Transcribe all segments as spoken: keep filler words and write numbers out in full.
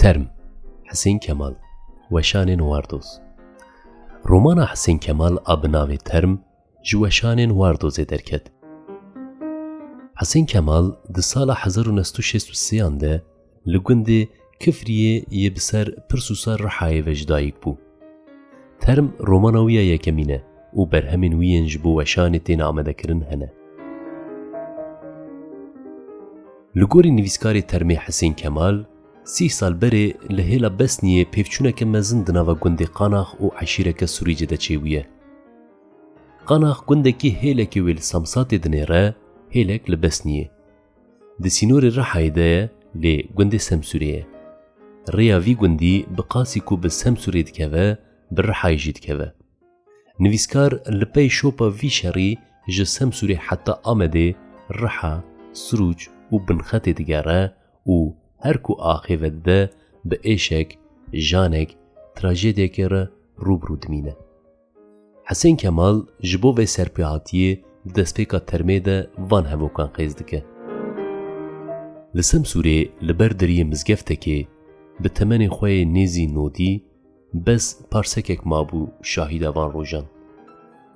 Term, Hisên Kemal, Weşanên Wardoz. Romana Hisên Kemal a bi navê Term ji Weşanên Wardozê derket. Hisên Kemal di sala hezar û neh sed û şêst û sêyan de li gundê Kifriyê yê bi ser Pirsûsa Rihayê ve ji dayik bû. Term romana wî ya yekemîn e û berhemên wî yên ji bo weşanê tên amadekirin hene. Li gorî nivîskarê termê Hisên Kemal, sîh sal berê li hêla Besniyê pêvçûneke mezin di nava gundê Qanax û eşîreke Sûrîcê de çêbûye. Qanax gundekî hêlekê wê li Samsatê dinêre, hêlek li Besniyê. Di sînorê Rihayê de ye, lê gundê Semsûrê ye. Rêya vî gundî bi qasî ku bi Semsûrê dikeve, bi Rihayê jî dikeve. Nivîskar li pey şopa vî şerî ji Semsûrê heta Amedê, Riha, Sirûc û Binxetê digere û her ku axê vedide bi êşek, janek, trajediyekê re rû bi rû dimîne. Hisên Kemal ji bo vê serpêhatiyê di destpêka termê de van hevokan qêz dike. Li Semsûrê li ber deriyê mizgeftekê bi temenê xwe yê nêzî nodî bes parsekek mabû şahîda van rojan.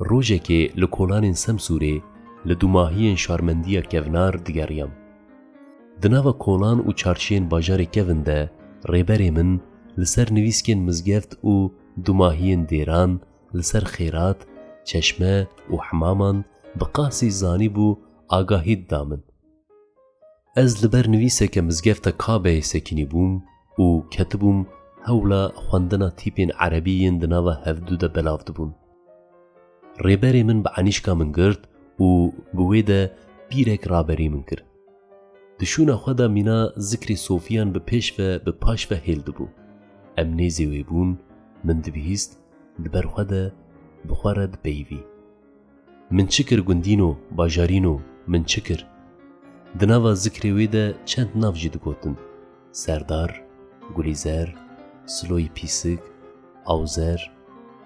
Rojekê li kolanên Semsûrê li dûmahiyên şarmendiya kevnar digeriyam. Di nava kolan û çarşiyên bajarê kevin de rêberê min li ser nivîskên mizgeft û dûmahiyên dêran, li ser xêrat, çeşme û hemaman bi qasî zanîbû agahî dida min. Ez li ber nivîseke mizgefta Kabeyê sekinî bûm û ketibûm hewla xwendina tîpên erebî yên di nava hevdu de belav dibûn. Rêberê min bi enîşka min girt û bi wê de pîrek raberî min kir. Di şûna xwe de mîna zikrê sofiyan bi pêş ve, bi paş ve hêl dibû. Em nêzê wê bûn, min dibihîst, di ber xwe de bi xwe re dipeyivî. Min çi kir gundîno, bajarîno, min çi kir? Di nava zikrê wê de çend nav jî digotin. Serdar, Gulîzer, Siloyî Pîsik, Awzer,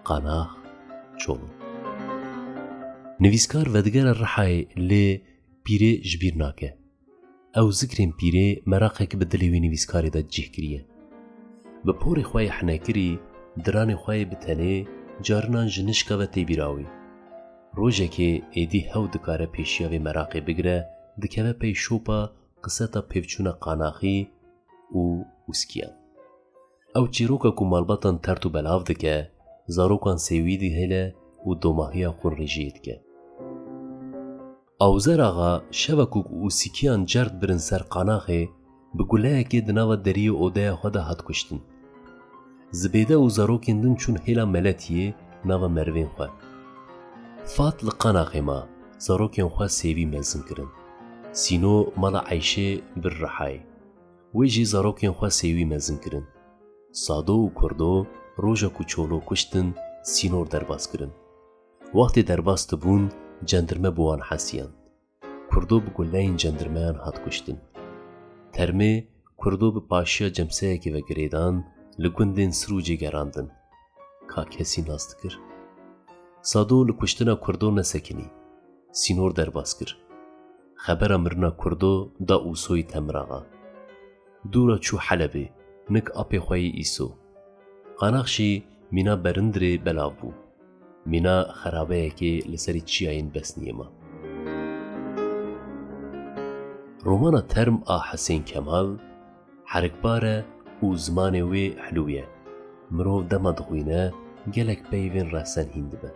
Qanax, Çolo. Nivîskar vedigere Rihayê lê pîrê ji bîr nake. Ew zikrên pîrê meraqek bi dilê wî nivîskarê de cih kiriye. Bi porê xwe yê henekirî, diranê xwe yê bi tenê, carinan ji nişka ve tê bîra wî. Rojekê êdî hew dikare pêşiya vê meraqê bigire, dikeve pey şopa qiseta pêvçûna Qanaxî û Ûskiyan. Ew çîroka ku malbatan tert û belav dike, zarokan sêwî dihêle û domahiya xwe rêjiyê dike. Awzer Axa şeva ku Ûsikiyan cert birin ser Qanaxê, bi guleyekê di nava deriyê odeya xwe de hat kuştin. Zibêde û zarokên din çûn hêla Meletiyê nava merivên xwe. Fat li Qanaxê ma, zarokên xwe sêwî mezin kirin. Sîno mala Eyşê bir Rihayê. Wê jî zarokên xwe sêwî mezin kirin. Sado û Kurdo roja ku Çolo kuştin, Sînor derbas kirin. Wextê derbas dibûn, cendirme bi wan hesiyan. Kurdo bi guleyên cendirmeyan hat kuştin. Termê Kurdo bi paşiya cemseyekê ve girêdan, li gundên Sirûcê gerandin. Ka kesî nas dikir. Sado li kuştina Kurdo nesekinî. Sînor derbas kir. Xebera mirina Kurdo da Ûsoyî Temir Axa. Dûra çû Helebê, nik apê xwe yê Îso. Qanax jî mîna Berindirê belav bû. Mîna xerabeyekê li serî çiyayên Besniyê ma. Romana Term a Hisên Kemal herikbar e û zimanê wê hilû ye. Mirov dema dixwîne, gelek peyvên resen hîn dibe.